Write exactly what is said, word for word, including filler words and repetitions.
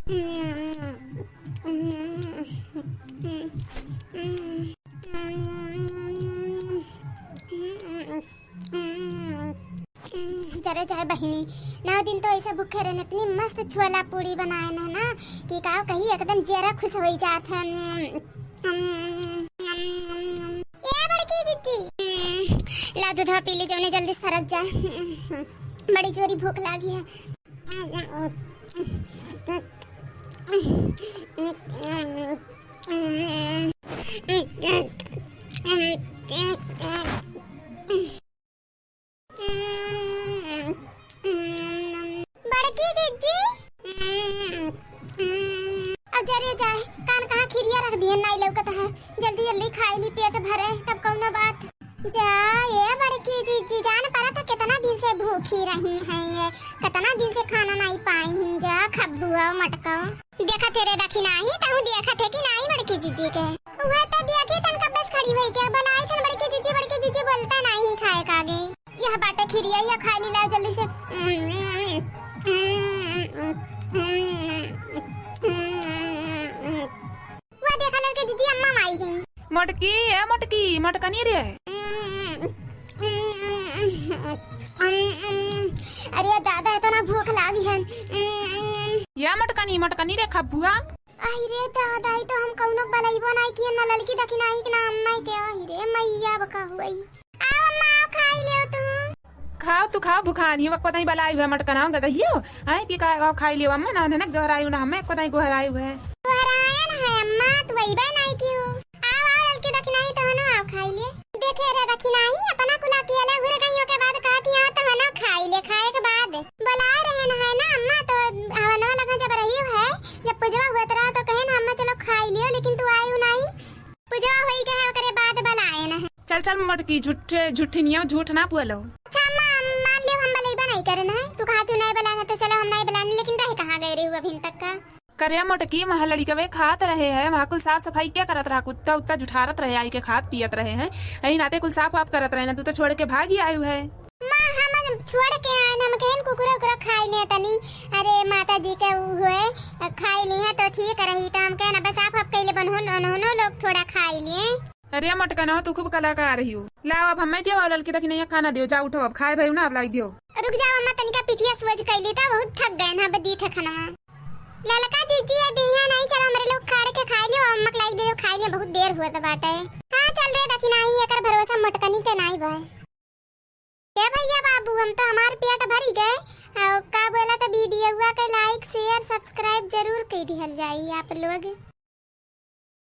जरे चाहे बहिनी, नौ दिन तो ऐसे भूखे रहन, इतनी मस्त छोला पूड़ी बनाएन है ना कि का कही, एकदम जियरा खुश होइ जात है। ए बड़की जिज्जी, ला दूधवा पी ली, जौने जल्दी सरक जाए। बड़ी जोरी भूख लागी है। बड़की जिज्जी, अब जरे जाए, कान कहाँ खिरिया रख दिए, नाई लौकत है। जल्दी जल्दी खाई ली, पेट भरे, तब कौनो बात। जा, ए बड़की जिज्जी, जान पड़ा तो कितना दिन से भूखी रही हैं ये, कितना दिन से खाना नाई पाई हैं। जा खब्बुआ मटका। देखत हे रे दखिनाही, तहूँ देखत हे कि नाई बड़की जिज्जी के? उहे तो देखी तन कब्बे से खड़ी होई के, बोलाई तन बड़की जिज्जी, बड़की जिज्जी, बोलता नाई खाए का आगे। यह बाटे खिरिया, यह खाई ली, ला जल्दी से। वो देखा लड़के जिज्जी, अम्मा आई गई। मोटकी, ए मोटकी, मटकनी रे। अरे दादा, इतना भूख लागी है। या मटकनी, मटकनी रे खब्बुआ। आई रे दादा, ई तो हम कौनो बलैबो नाई किए, ना ललकी दखिनाही के, ना अम्मा के। आई रे मैया, अब का हुई? आओ अम्मा, आओ खाई लेओ तू। खाओ तू खाओ, भुखानी हो, एको दाई बलाई हुए मटकना हो गदहियो। आए कि का, आओ खाई लेओ अम्मा, ना, ना, ना, गोहराई ना, हमें एको दाई गोहराई हुए। गोहरायन है अम्मा, तू अइबे नाई कियो। आओ, आओ, ललकी दखिनाही तहनो आओ खाई ले। देखे रे दखिनाही, अपना कुला अकेला घुर गई, ओके बाद कहती आओ तहनो खाई ले, खाए के बाद। बोलाए रहे न है ना अम्मा, तो हवनवा लगा जब रही है, जब पूजवा हुआ रहा तो कहे ना अम्मा चलो खाई लियो, लेकिन तू आयु नाई। पूजवा होई गए है, ओकरे बाद बलाए न है। चल चल मोटकी, झूठे, झूठनिया, झूठ ना बोलो। अच्छा अम्मा, मान लियो हम बलैबा नाई करे न है, तू कहा तू नाई बलाए न, तो चलो हम नाई बलाए न, लेकिन रहे कहाँ गए रही अभिन तक का? करे मोटकी, वहाँ लड़िकवे खात रहे है, वहाँ कुल साफ सफाई क्या करत रहा? कुत्ता उत्ता जुठारत रहे, आई के खात पियत रहे हैं, यही नाते कुल साफ वाफ करत रहे ना, तू तो छोड़ के भागी आयु है। माँ, हम छोड़ के आए ना, हम कहन कुकुरा उकुरा खाई ले तनी। अरे माता जी के ऊ हुए, खाई ली है तो ठीक रही, तो हम कहन अब साफ वाफ कैले बनहो, उन्होंने लोग थोड़ा खाई लिए। अरे मटकना, तू खूब कलाकार रही हो। लाओ अब हमें दियो, ललकी दखिनैया खाना दियो, जा उठो अब, खाए भाई ना, अब लाई दियो। रुक जाओ अम्मा, तनिका पिठिया सोझ कैली त बहुत थक गए ना, अब दी थे खाना। ललका दीदी, ये दीहा नहीं, चलो हमरे लोग खाड़ के खाई लियो, अम्मा के लाई दे, खाई लियो, बहुत देर हुआ त बाटे। हाँ चल रे दखिनाही, एकर भरोसा मोटकनी के नाई बा। ए भैया बाबू, हम तो हमार पेट भरी गए। और का बोला त वीडियोवा के like, share, subscribe जरूर कर दिहल जाई आप लोग।